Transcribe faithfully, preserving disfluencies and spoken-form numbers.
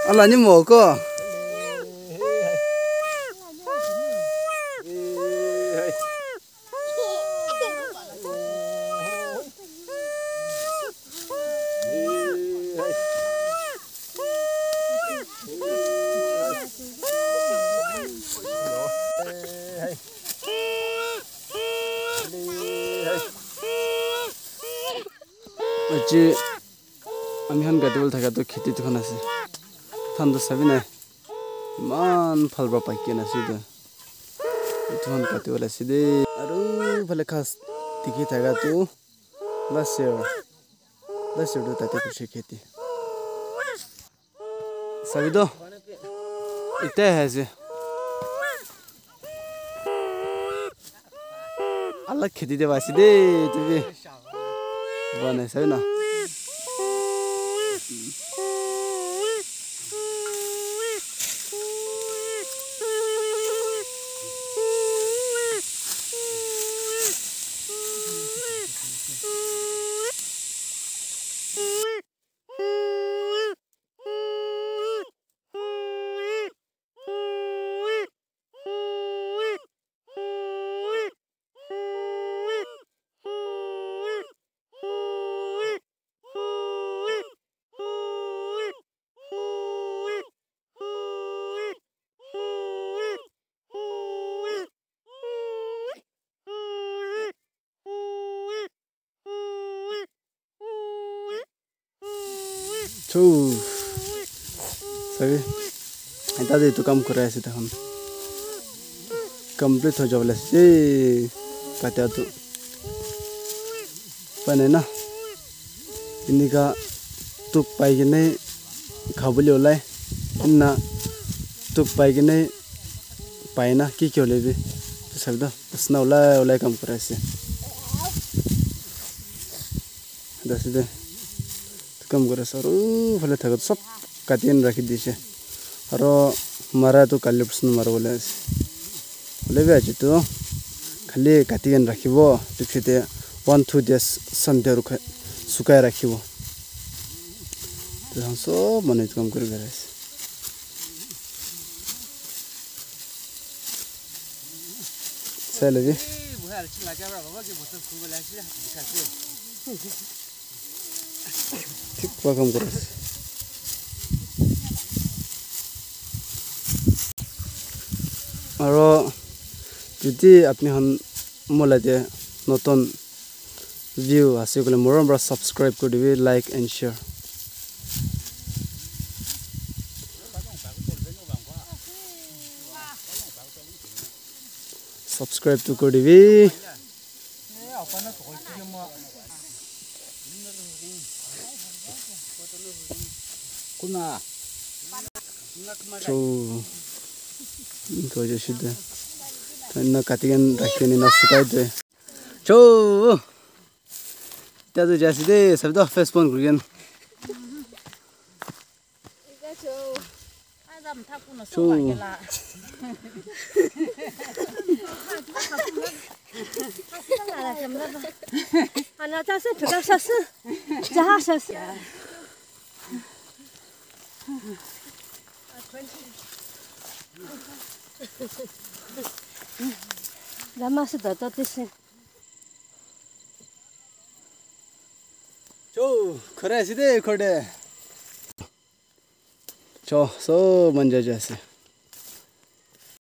Ala ni moko. Aji ami khan gadi bole thaka tu kheti tu khan ase. Than tu sabi nai. Iman bhal para pai kena ase etu. Etu khan kati bole ase de. Aru phale ghas dikhi thaka tu last year. Last year tu tate kushi kheti. Sabi do. Ekta hai ase. Alag kheti te ase de, etu bi. Bana sai na. Chou. Sabi. Eta de etu kam kuri ase takhan. Complete hoi jabo le ase. Katia tu. Upai nai na. Enika tuk pai kene khabole olai. Ena tuk pai kene pai na ki ki hole bi. Sabi do. Pasna olai olai kam kuri ase. Dasi de. Kam kuri ase. Aru phale thaka sob kati kena rakhi dise. Aro mara tu kali pursun mara bole ase. Hoile bi aji tu khali kati kena rakhibo. Tu phite one two days Sunday rukha sukai rakhibo. Tu khan sob manu etu kam kuri berai ase. Sai le bi. Thik pra kam kuri ase. Aro jodi apni khan mo la te notun view ase koile morom pra subscribe kuri dibi, like and share. Subscribe tu kuri dibi. Kuna. Cho. Ko je shide. Thanna katigen rakhi ni na sukai de. Cho. Tia tu jasi de, sabi to face phone kuri kena. Chu. Lama se da ta te se. Cho, khore ase de, khore. Cho, so manja ja ase.